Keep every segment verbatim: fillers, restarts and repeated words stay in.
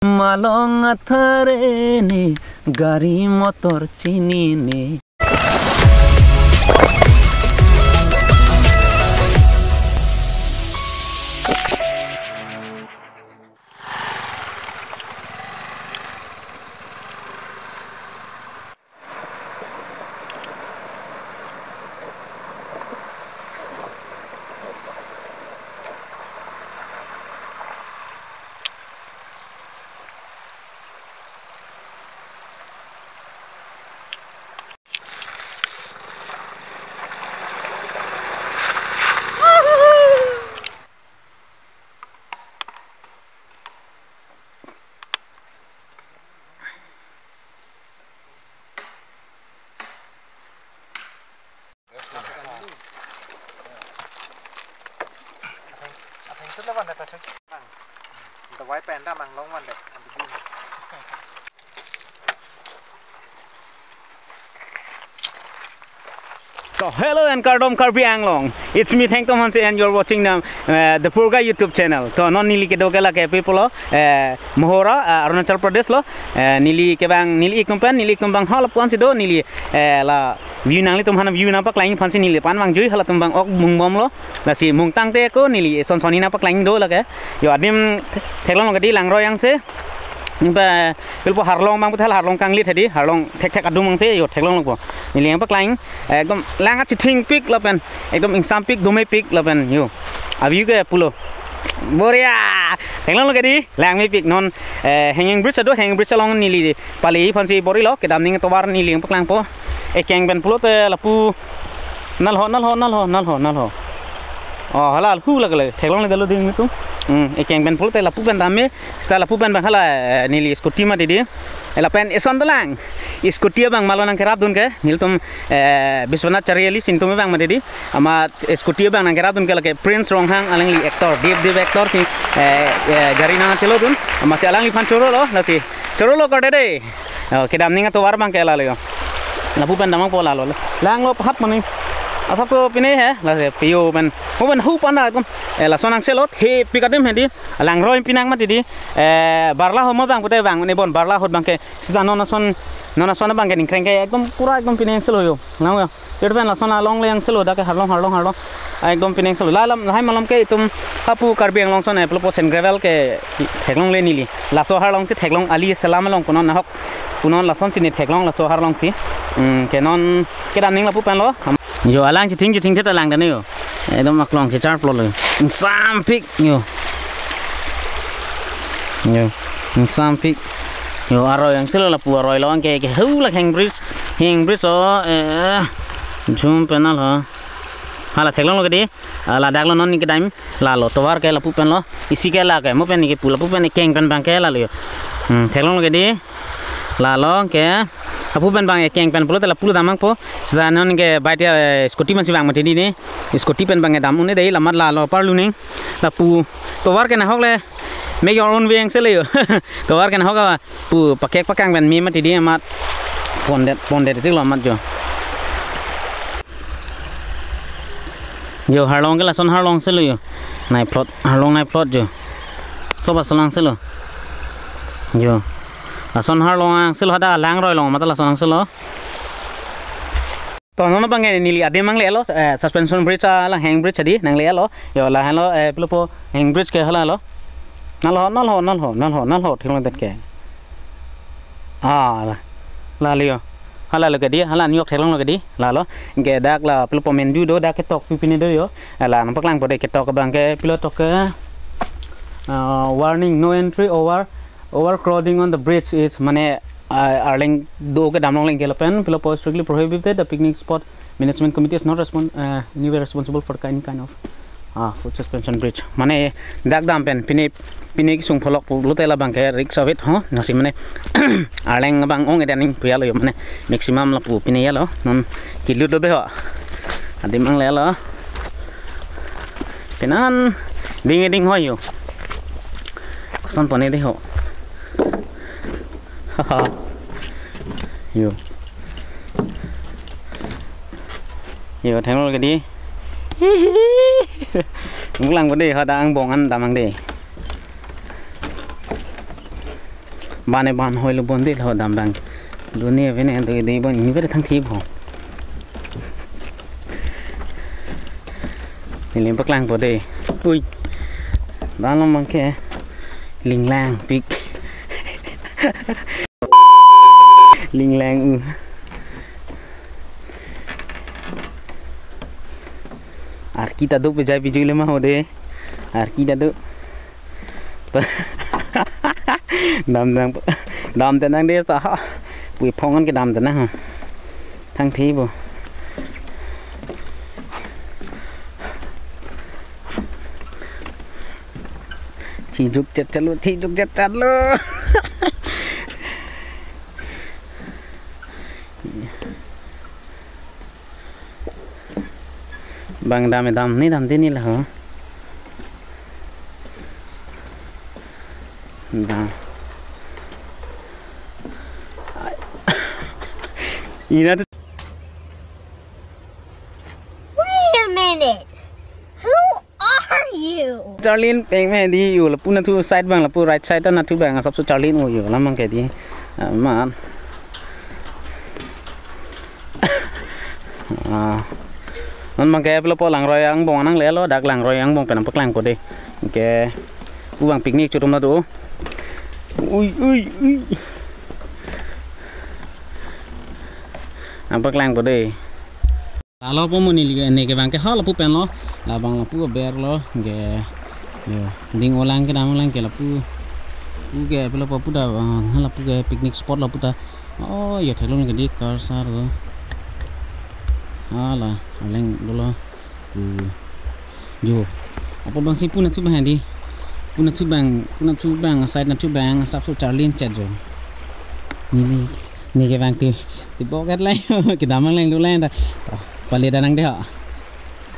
Malong athare ne, gari motor chinine. So, hello and kardom Karbi Anglong. It's me, Thengtom Hanse, and you're watching the, uh, the Purga YouTube channel. To non neli kedo ke lake pi pulo, eh, Mohora, eh, Arunachal Pradesh lo. Eh, neli kevang, neli ik atum pen, neli ik atum abang halapu-an si do, neli, eh, la view nanglitum aphan view nangpaklang aphan si neli pan vangjui, halatum abang ok mungbomlo. Lasi mungtang te ko neli son sonni nangpaklang do lake. Yo adim theklonglo kedi, langroi angse. Ingpa pilpo harlong abang puthal harlong kanglit hedi, harlong thekthek adung angse, yo theklonglo ko. Neli nangpaklang, ekdom lang achithingpik lapen, ekdom ingsampik, domepik lapen, yo. A-view ke pulo. Boria! Theklonglo kedi, langmepik non, eh, hanging bridge ado, hanging bridge along neli pali aphan si borilo, kedam ning tovar neli nangpaklangpo. Ekeng pen pulote lapu nalho, nalho, nalho, nalho, nalho. Oh, hala hu lagale, theklongle dalo ding itu. Hmm, ekeng pen pulote lapu pen dam me, seta lapu pen abang hala, eh, neli scooty mati di. Ela pen eson dolang. Scooty abang malom nangkerapdun ke, nelitum, eh, Biswanath Chariali si nelitum abang mati di. Amat scooty abang nangkerapdun ke lake Prince Ronghang, alangli actor, Dev Dev actor si, eh, eh, gari nangchelodun. Amatsi alangliphan chorolo, lasi chorolo kardede. Oh, kedam ning atovar abang ke lalo yo. Lapu pen damnangpo lalo. Langlo pahat mane. Asapso pine he, lasi pio pen. Mo pen hu panda tum. Eh, lason angse lo, thepik adim hedi. Langroi pinang mati di. Eh, barla ho mo abang pute abang, ne bon barla ahut abang ke. Seta non ason, non ason abang ke ningkreng ke ekdom pura ekdom pine angse lo yo. Lang yo. Tir pen lason alongle angse lo, dak ke harlong, harlong, harlong. Ekdom pine angse lo. La lam, lahai malom ke itum hapu Karbi Anglong ason, eh, pulopo sand gravel ke theklongle neli. Laso harlong si theklong, ali selam along punon nahok. Punon lason si ne theklong laso harlong si. Hmm, ke non kedam ning lapu pen lo. Yo alang chithing chithing theta lang dane yo. Ekdom aklong chechar plot lo. Ingsampik yo. Yo. Ingsampik. Yo aroi angse lo lapu aroi lo angke ke hu la hang bridge. Hang bridge o, eh, jum penal ho. Hala theklonglo kedi. Ah, ladak lo non neli kedam. Lalo tovar ke lapu pen lo. Isi ke lake. Mo pen neli kepu lapu pen ekeng pen abang ke lalo yo. Hmm, theklonglo kedi. Lalo ke lapu pen abang ekeng pen pulote lapu damnangpo. Seta non ke bike ya, eh, scooty man si vang mati di ne. Scooty pen abang dam un-e dei, lamat lalo parlu ning. Lapu tovar ke nahok le make your own way angse le yo. Tovar ke nahok a pu pakek pakang pen me mati di amat. Pondet, pondet ti lo amat yo. Yo harlong ke lason harlong si lo yo. Nai plot, harlong nai plot yo. Soba selang si lo. Yo. Lason harlong angse lo, hadak langroi along mata lason angse lo. To non abang ke neli adim nanglelo, eh, suspension bridge alang hang bridge hedi nanglelo. Yo lahenlo, eh, pulopo hang bridge ke hala lo. Nalho, nalho, nalho, nalho, nalho, theklong det ke. Ah, la. Lalo yo. Hala lo kedi, hala nyok theklonglo kedi. Lalo. Ke dak la pulopo mendu do, dak ketok pi pine do yo. La nangpaklangpo dei, ketok abang ke pilo tok ke. Ah, warning, no entry over, over crossing on the bridge is, mane, ah, arleng do ke damlongle ke lapen pulopo strictly prohibited, the picnic spot management committee is not respon-, uh, anyway responsible for any kind of, uh, foot suspension bridge. Mane dak dam pen pine, pine kesung pholok pulote labang ke risk of it ho. Lasi mane arleng abang ong-e dei ning pu ya lo yo, mane maximum lapu pine ya lo. Non kelut lo dei ho. Adim nanglelo. Penan ding ding ho yo. Koson pone dei ho. Yo. Yo, theklonglo kedi. Nangpaklang po dei, hadak angbong an damnang dei. Bane ban hoi lo bon de lo dam bang. Duni avene do de bon ini bere thang thi bo. Neli paklangpo de. Ui. Bang lo mangke. Linglangpik. Linglang'u. Arki ta do pejai pijui le ma ho de. Arki ta do. Dam dam dam tenang de sa ha. Pui phong an ke dam tenang ha. Thang thi bo. Chijuk chet chalo, chijuk chet chalo. Bang dam dam ni dam de ni la ho. Dam. Ina tu. Wait a minute. Who are you? Charlene peng me di yo lapu nathu side bang lapu right side ta nathu bang asap so Charlene o yo lamang ke di. Ah, man. Ah. Non bang ke pelo po langroi angbong nanglelo dak langroi angbong pen paklangpo de. Ke pu bang picnic chutum na do. Ui ui ui. Nangpaklangpo de. Lalo po mo neli ke ne ke bang ke ha lapu pen lo. Labang lapu aber lo ke. Yo, ding olang ke dam olang ke lapu. Pu ke pelo po pu ta, ah, ha lapu ke picnic spot lapu ta. Oh, yo theklong ke di car sar lo. Hala, aleng dolo. Pu. Yo. Apa bang si pu nathu bang di. Pu nathu bang, pu nathu bang, side nathu bang, asap so Charlene chet jo. Ni ni ni ke bang ti ti pocket lai. Kedam lang lu lai ta. Pale danang de ha.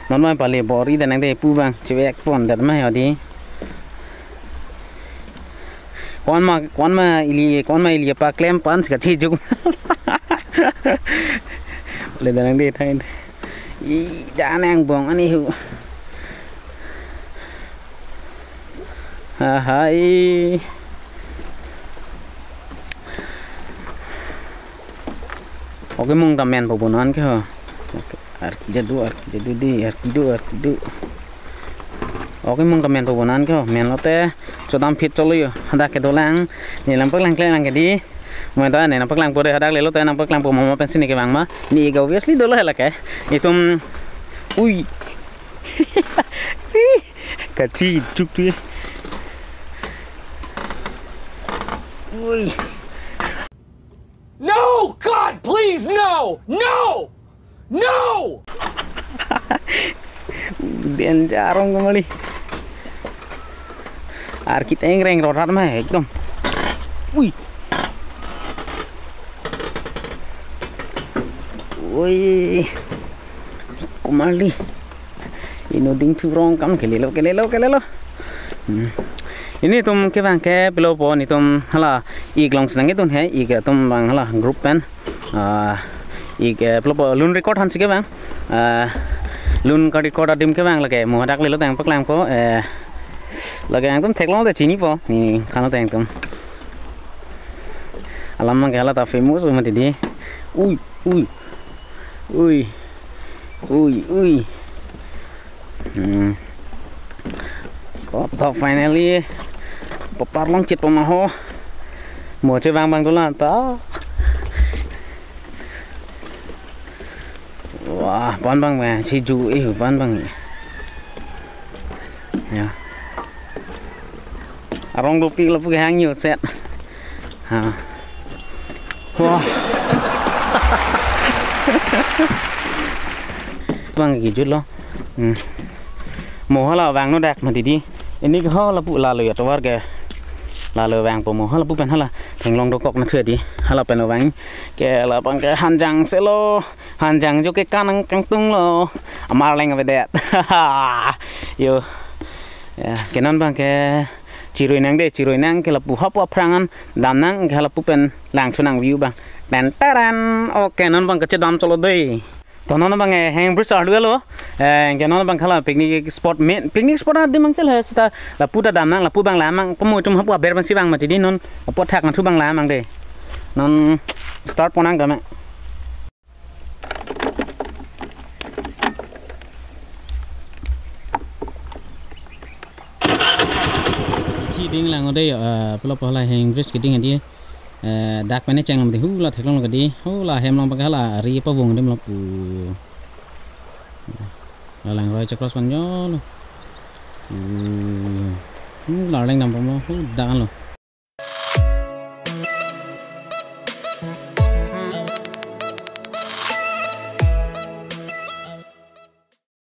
Non mai pale bor-i danang de pu bang chevek pon dat mai ho di. Konma konma ili konma ili paklem pan si kachijuk. Pale danang de thai. I danang bong ani hu. Ha hai. Oke mung ta men po bonan ke ho. Oke, arki jadu, arki jadu di, arki do, arki do. Oke mung ta men po bonan ke ho, men lote chodam phit cholo yo. Hadak ke dolang, ne nangpaklangkle lang ke di. Mo ta ne nangpaklangpo de hadak le lote nangpaklangpo mo pensi ne ke bang ma. Ni ke obviously dolo hela ke. Itum ui. Kachijuk tu. Ui. No, God, please, no! No! No! Danger arong kemali. Arki ta engreng rorat ma ekdom. Ui. Ui. Kemali. Ino ding thu rong kam kelelo, kelelo, kelelo. Hmm. Ilitum ke bang ke pelo po nitum hala ik long senang itu he, ik atum bang hala group pen. Ah, ik, eh, pelo po lun record han si ke bang. Ah, lun ka record adim ke bang lake mo hadak lelo tang paklangpo, eh, lake angtum theklong ta chinipo. Ni khano tang tum. Alam bang ke hala ta famous mati di. Ui, ui. Ui. Ui, ui. Hmm. Kota finally. Papar long chit pama ho. Mo che bang bang dola ta. Wah, pan bang bang si ju eh pan bang. Ya. Arong dopik lapu ke hang yo set. Ha. Wah. Bang kijut lo. Hmm. Mo hala vang no dak mati di. Ini ke hala pu lalo ya tovar ke. Lalo vangpo mo hala pu pen hala. Thenglong dokok na thue di. Hala pen vang ke la bang ke hanjang selo. Hanjang jo ke kanang kangtung lo. Amar leng avedet. Yo. Ya, ke non bang ke chirui nang de, chirui nang ke lapu hop aphrang an dam nang ke lapu pen lang chunang view bang. Ten taran. Oke, non bang ke chedam cholo de. To non abang, eh, hang bridge arlu lo. Eh, ke non abang hala picnic spot, main picnic spot adim mang chel he seta lapu ta dam nang, lapu abang la mang, pamo itum hapu aber ban si abang mati di non, apo thak nangthu abang la mang de. Non start pon nang dam. Thi ding lang de, eh, pulo pu hala hang bridge keding adi. Eh, dak pen cheng lam di hula theklong lo kedi. Hula hem long bang hala ari pavung dim lo pu. La langroi checross pan jo lo. Hmm, hmm, la leng dam pamo, hu dan lo.